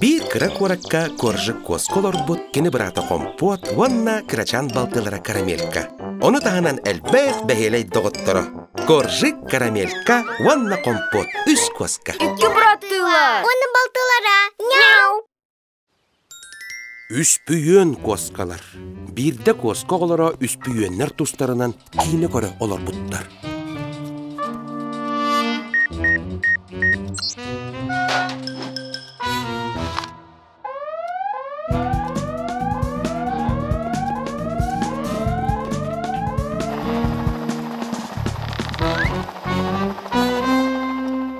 Биир кыра куоракка Коржик куоска олорбут кини быраата Хомпуот уонна кырачаан балтылара Карамелька. Ону таһынан элбэх бэһиэлэй доҕотторо Коржик, Карамелька уонна Хомпуот үс куоска. Икки быраттыылар. Уонна балтылара. Няу! Үспүйүөн куоскалар. Биирдэ куоска оҕолоро үспүйүөннэр тустарынан киинэ көрө олорбуттар.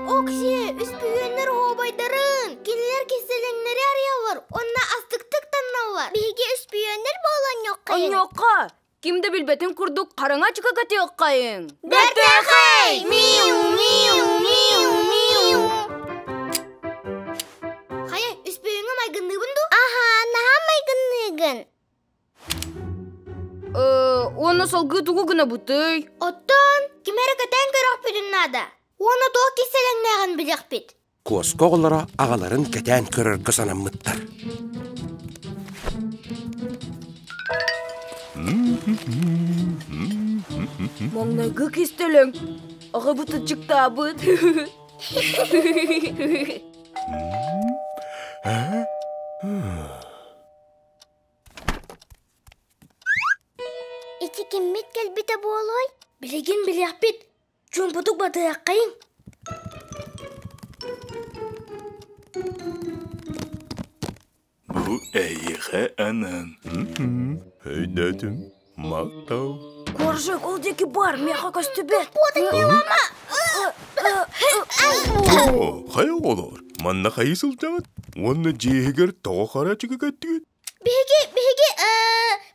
Окси, үспүйүөннэр оһуобайдарын! Кинилэр кистэлэҥнэри арыйаллар уонна астыктык таҥналлар. Биһиги үспүйүөннэр буолан Онньуохха! Ким да билбэтин курдук хараҥа чыка кэтиэххэйиҥ! Бэртээхэй! Миу, миу, миу, миу! Хайа, үспүйүөҥҥэ майгынныыбын дуу? Аһаа, наһаа майгынныыгын. Уонна салгыы тугу гынабытый? Оттон ким эрэ кэтээн көрөхпүтүн наада. Уонна туох кистэлэҥнээҕин билиэхпит. Куоска оҕолоро аҕаларын кэтээн көрөргө санаммыттар. Маҥнайгы кистэлэҥ аҕабыт аччыктаабыт. Ити киммит кэлбитэ буолуой? Билигин билиэхпит. Чуумпутук батыаххайыҥ. Бу эйиэхэ анаан. Өйдөөтүм. Махтал. Коржик, ол диэки бар, миэхэ көстүбэт. О, хайа оҕолоор, манна хайыы сылдьаҕыт? Уонна дьиэһигэр тоҕо хара чыгы көттүгүт? Биһиги, биһиги,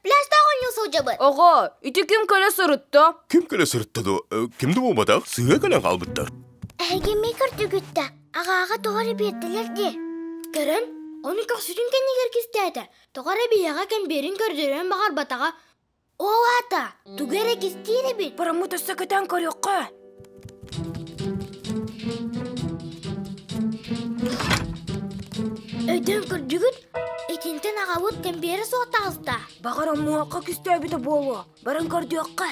пляжтаах оонньуу сылдьабыт. Оҕо, ити ким кэлэ сырытта? Ким кэлэ сырытта дуо? Ким да буолбатах, сыыһа кэлэн хаалбыттар. Эһиги эмиэ көрдүгүт да, аҕааҕа тоҕо эрэ биэрдилэр дии. Көрөн, ону көхсүтүн кэннигэр кистээтэ. Тоҕо эрэ биһиэхэ кэмбиэрин көрдөрүөн баҕарбатаҕа. Ол аата, тугу эрэ кистиир эбит. Бараммыт өссө көтөн көрүөххэ. Өйдөөн көрдүгүт? Итинтэн аҕабыт кэмбиэрэ суох таҕыста. Баҕар омуохха күстөөбүтэ буолуо. Баран көрдүөххэ.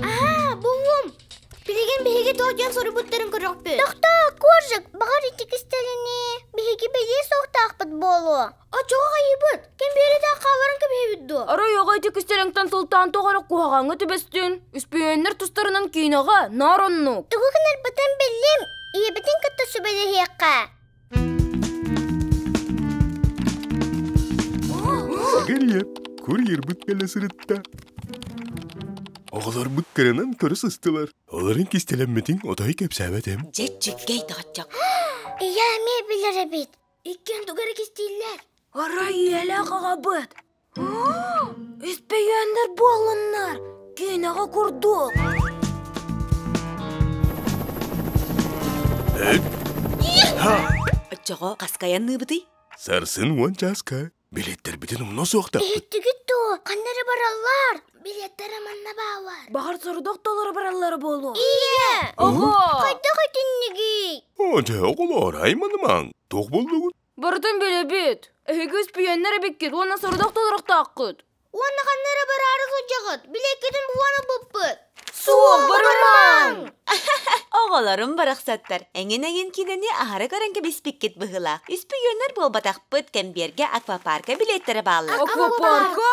Аһаа, буллум! Билигин биһиги туох диэн суруйбуттарын көрүөхпүт. Тохтоо, Коржик, баҕар ити кистэлэни биһиги бэлиэ суохтаахпыт буолуо. Оччоҕо хайыыбыт? Кэмбиэритэ хааларын кэбиһэбит дуо? Арай оҕо ити кистэлэҥтэн сылтаан тоҕо эрэ куһаҕаҥҥа түбэстин. Үспүйүөннэр тустарынан киинэҕэ наар оннук. Тугу гынарбытын биллим. Ийэбитин кытта сүбэлэһиэххэ. Сигарет, курьербыт кэлэ сырытта. Оҕолорбут кырынан көрө сыстылар. Оларын кистэлэммитин отой кэпсээбэтим. Дьэ, чиккэй таҕаччах. Ийэ эмиэ билэр эбит. Иккиэн тугу эрэ кистииллэр. Арай ийэлээх аҕабыт. Үспүйүөннэр буоллуннар, киинэҕэ курдук. Оччоҕо хаскайанныыбытый? Сарсын уон чааска билиэттэрбитин умна суохтаахпыт. Иһиттигит дуо? Ханна эрэ бараллар? Билиэттэрэ манна бааллар. Баҕар сорудах толоро бараллара буолуо. Ийэ! Оҕо! Хайдах итиннигий? Оо, дьэ, оҕолоор, айманымаҥ. Туох буоллугут? Барытын билэбит. Эһиги үспүйүөннэр эбиккит уонна сорудах толоруохтааххыт. Уонна ханна эрэ бараары сылдьаҕыт? Билиэккитин булан ылбыппыт. Суох, барымаҥ! Оҕолорум барахсаттар, эҥин-эҥин киинэни аһара көрөн кэбиспиккит быһыылаах. Үспүйүөннэр буолбатахпыт, кэмбиэргэ аквапарка билиэттэрэ бааллар. Аквапарка?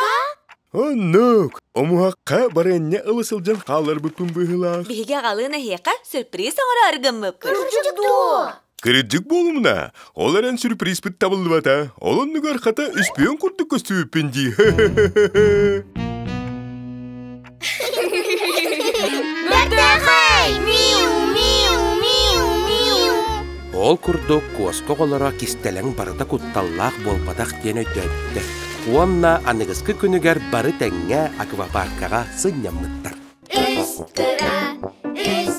Оннук! Омуһахха барыанньа ыла сылдьан хаалларбыппын быһыылаах. Биһиги аҕалыын эһиэхэ сюрприз оҥороору гыммыппыт. Кырдьык дуо? Кырдьык буолумуна, ол эрэн сюрпризпыт табыллыбата. Ол оннугар хата үспүөн курдук көстүбүппүн дии. Бэртээхэй! Миу, миу, миу, миу! Ол курдук куоска оҕолоро кистэлэҥ барыта кутталлаах буолбатах диэн өйдөөбүттэр. Уонна аныгыскы күнүгэр бары тэҥҥэ аквапаркаҕа сынньаммыттар. Үс кыра, үс